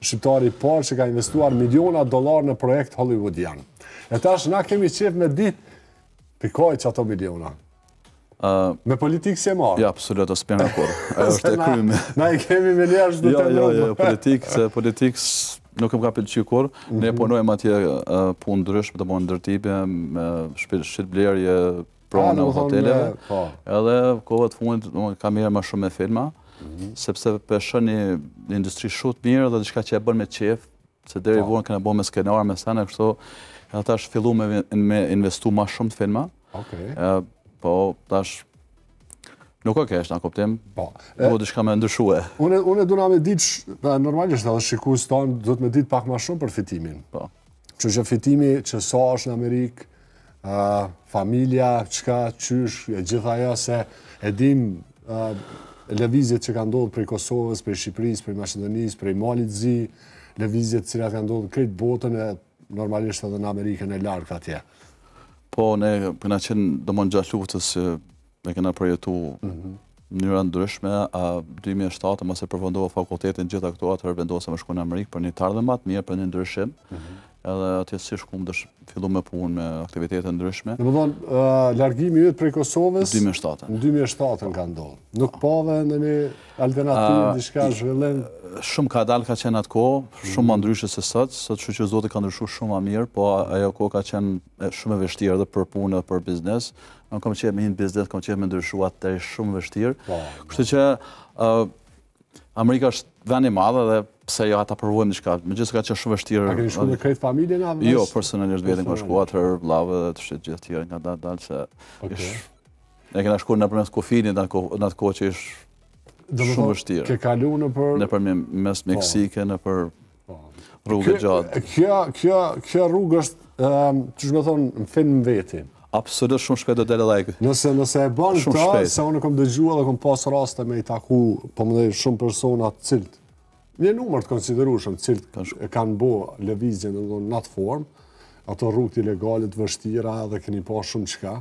shqiptari i parë që ka investuar miliona dollar në projekt hollywoodian. E tash na kemi qef me ditë prej kah qato miliona. Me politikë s'je marrë? Jo, absolut, as pjena kurrë. Ajo është e kryme. Na i kemi me njerëz të jo, jo, jo, politikë, se politikë nuk më ka pëlqy kurrë. Ne mhm. punojmë atje punë ndryshme, të punë ndërtime, me shitblerje, prona, hoteleve. Po. Edhe kohëve të fundit, kam marrë më shumë me filma, mhm. sepse po e shoh një industri shumë të mirë dhe diçka që e bën me qef, se deri po. vonë kena bo me skenar, me sene, kështu, edhe tash fillu me, me investu ma shumë të filma. Okej. Po, tash, nuk o kesh, në kuptim, po. duhet diçka me ndryshue. Unë, unë duna me ditë, normalisht edhe shikues tanë, duhet me ditë pak ma shumë për Fitimin. Po. Që që Fitimi, që sa është në Amerikë, familja, çka, qysh, e gjitha ajo se e dim lëvizjet që ka ndodhë prej Kosovës, prej Shqipërisë, prej Maqedonisë, prej Malit Zi, lëvizjet cilat ka ndodhë krejt botën e normalisht edhe në Amerikën e largët atje. Po, ne kena qenë, domethënë gjatë luftës që ne kena përjetu mm mënyra ndryshme, a 2007 masi përfundova fakultetin gjitha këto, atëherë vendosa me shku në Amerikë për një të ardhme ma të mirë, për një ndryshim, mm edhe atje si shkum dhe fillu me punë me aktivitete ndryshme. Domethonë, largimi yt prej Kosovës? 2007. Në 2007 ka ndodhë. Nuk pave në një alternativë, diçka zhvillim? Shumë kadal ka qenë atë kohë, shumë ma ndryshe se sot, sot shyqyr Zotit ka ndryshu shumë ma mirë, po ajo kohë ka qenë shumë e vështirë edhe për punë edhe për biznes. Unë kam qef me hi në biznes, kam qef me ndryshu atë shumë vështirë. Po, Kështu që Amerika është vend i madh edhe pse jo ta provojmë diçka. Megjithëse ka qenë shumë vështirë. A keni shkuar me krejt familjen apo? Jo, personalisht vetëm kam shkuar atëherë vllau edhe të gjithë të tjerë nga dalë dalë se okay. Ne kena shkuar nëpërmes kufinit në atë në atë kohë që ish shumë vështirë. Ke kalu nëpër nëpër mes po. Meksike, nëpër po. rrugë gjatë. Kjo kjo kjo rrugë është, ëm, qysh me thonë, në film në veti. Absolut shumë shpejt do del edhe ai. Nëse nëse e bën këtë, se unë kam dëgjuar dhe kam pas raste me i taku, po mendoj shumë persona të cilët një numër të konsiderueshëm të cilët e kanë bo lëvizjen në atë formë, ato rrugët ilegale të vështira dhe keni pa shumë çka.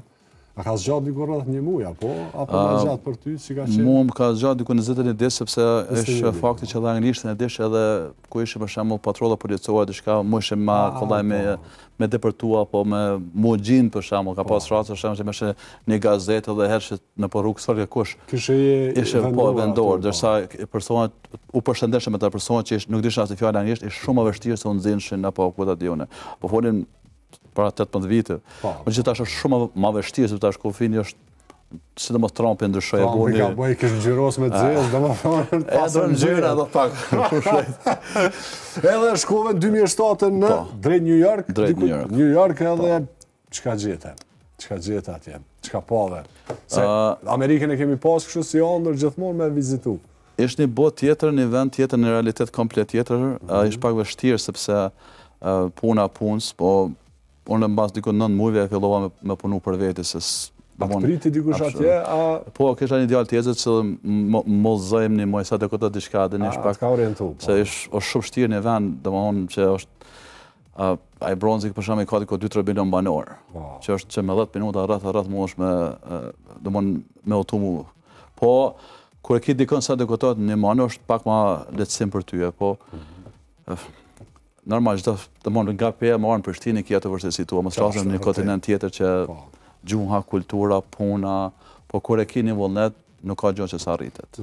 A ka zgjatë diku rreth një muaj apo apo më gjatë për ty si ka qenë? Mua më ka zgjatë diku 21 ditë sepse është fakti që edhe anglishtin e dish edhe ku ishin për shembull patrolla policore diçka më ishte më ah, kollaj me po. me depërtu apo me mu gjind për shembull ka po. pas raste për shembull që me një gazetë edhe herë që nëpër rrugë s'folke kush. Kishe ishe po vendor, po. ndërsa personat u përshëndeshe me ata persona që nuk dishin asnjë fjalë anglisht, ishte shumë më vështirë se u nxinshin apo ku ta di unë. Po folim para 18 vite. Po. Po që tash është shumë më vështirë se tash kufini është sidomos Trumpi ndryshoi e boni. Trumpi ka bëj kish ngjyros me të zezë, domethënë pas e do ngjyra do pak. Edhe shkove në 2007 në po. drejt New York, drejt New York. New York edhe po. çka gjete? Çka gjete atje? Çka pave? Se Amerikën e kemi pas kështu si ëndërr gjithmonë me vizitu. Ishte një botë tjetër, një vend tjetër, një realitet komplet tjetër, mm -hmm. ishte pak vështirë sepse puna punës, po unë mbas diku 9 muajve e fillova me, me punu për vete se A të priti dikush atje, a... Po, kisha një djalë tjetër që më më zëjmë një muaj sa të këto diçka dhe një pak. Ka orientu, po. Se është është shumë vështirë një vend, domethënë që është ai Brunswick për shembull ka diku 2-3 milion banorë. Po. Që është që me 10 minuta rreth rreth mundesh me domethënë me udhtu mu. Po, Kur e ki dikën sa dëkotohet një manë, është pak ma lehtësim për ty, po mm -hmm. normal, çdo, domethënë nga Peja me ardh në Prishtinë, i ki ato vështirësi tua, mos flasim në një kontinent tjetër që po. gjuha, kultura, puna, po kur e ki një vullnet, nuk ka gjë që s'arritet.